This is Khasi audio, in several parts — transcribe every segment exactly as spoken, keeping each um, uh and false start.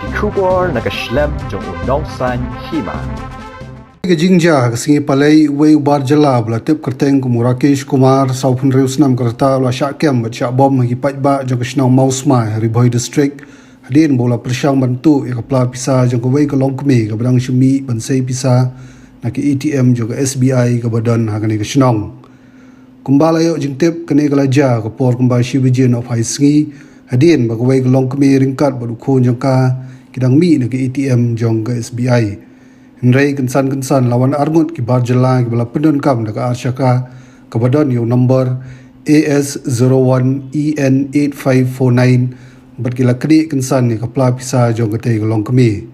Ki khubor na ka shlem jong u nongsan hima. Ka jingjia ha ka sngi Palei, uwei u bar jylla ba la tip kyrteng kum u Rakesh Kumar, sawphew hynriew snem ka rta, u la shah kem bad shah bom ha ki paidbah jong ka shnong Mawsmai ha Ri Bhoi District, hadien ba u la pyrshang ban tuh ïa ka pla pisa jong kawei ka longkmie kaba dang shu mih ban sei pisa na ka A T M jong ka S B I kaba don ha kane ka shnong. Kumba la ïoh jingtip, kane ka la jia ka por kumba shi baje nohphai sngi, hadien ba kawei ka longkmie ryngkat bad u khun jong ka ki dang mih na ka A T M jong ka S B I. Hynrei kynsan kynsan la wan arngut ki bar jylla kiba la pyndonkam da ka ar shaka kaba don ïa u number A S zero one E N eight five four nine, bad ki la knieh kynsan ïa ka pla pisa jong katei ka longkmie.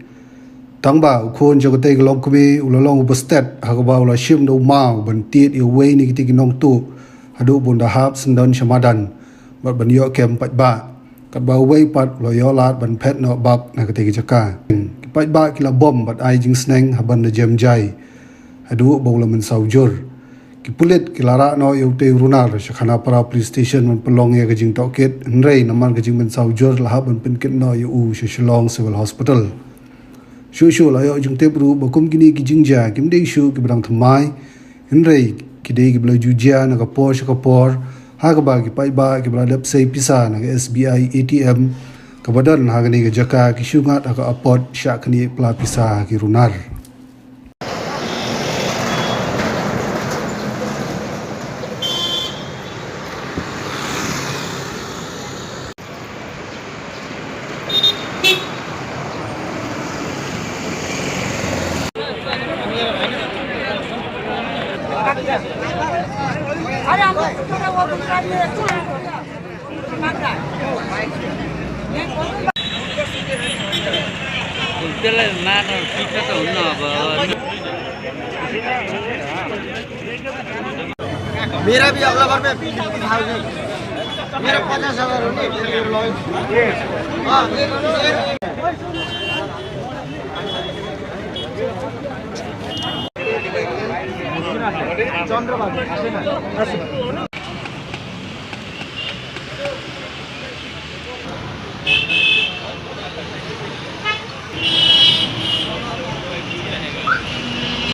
Tang ba u khun jong katei ka longkmie u la long uba stet, ha kaba u la shim da u maw ban tied ïa uwei na kitei ki nongtuh haduh ba un da hap syndon sha madan bad ban ïoh kem paidbah. Katba uwei pat u la ïoh lad ban phet noh bak na katei ka jaka. Ki paidbah ki la bom bad ai jingsneng ha ban da jem jai haduh ba u la mynsaw jur. Ki pulit ki la rah noh ïa utei u runar sha Khanapara Police Station ban pynlong ïa ka jingtohkit, hynrei namar ka jingmynsaw jur la hap ban pynkit noh ïa u sha Shillong Civil Hospital. Shuh shuh la ïoh jingtip ruh ba kum kine ki jingjia kim dei shuh kiba dang thymmai, hynrei ki dei kiba la ju jia na ka por sha ka por, ha kaba ki paidbah kiba la dep sei pisa na ka S B I A T M kaba don ha kane ka jaka ki shu ngat ha ka apot shah knieh pla pisa ha ki runar. मेरा भी अगला बार में फिफ्टीन थाउजेंड, मेरा पचास हजार हो गया। हाँ, ये, ये, चंद्रबाबू।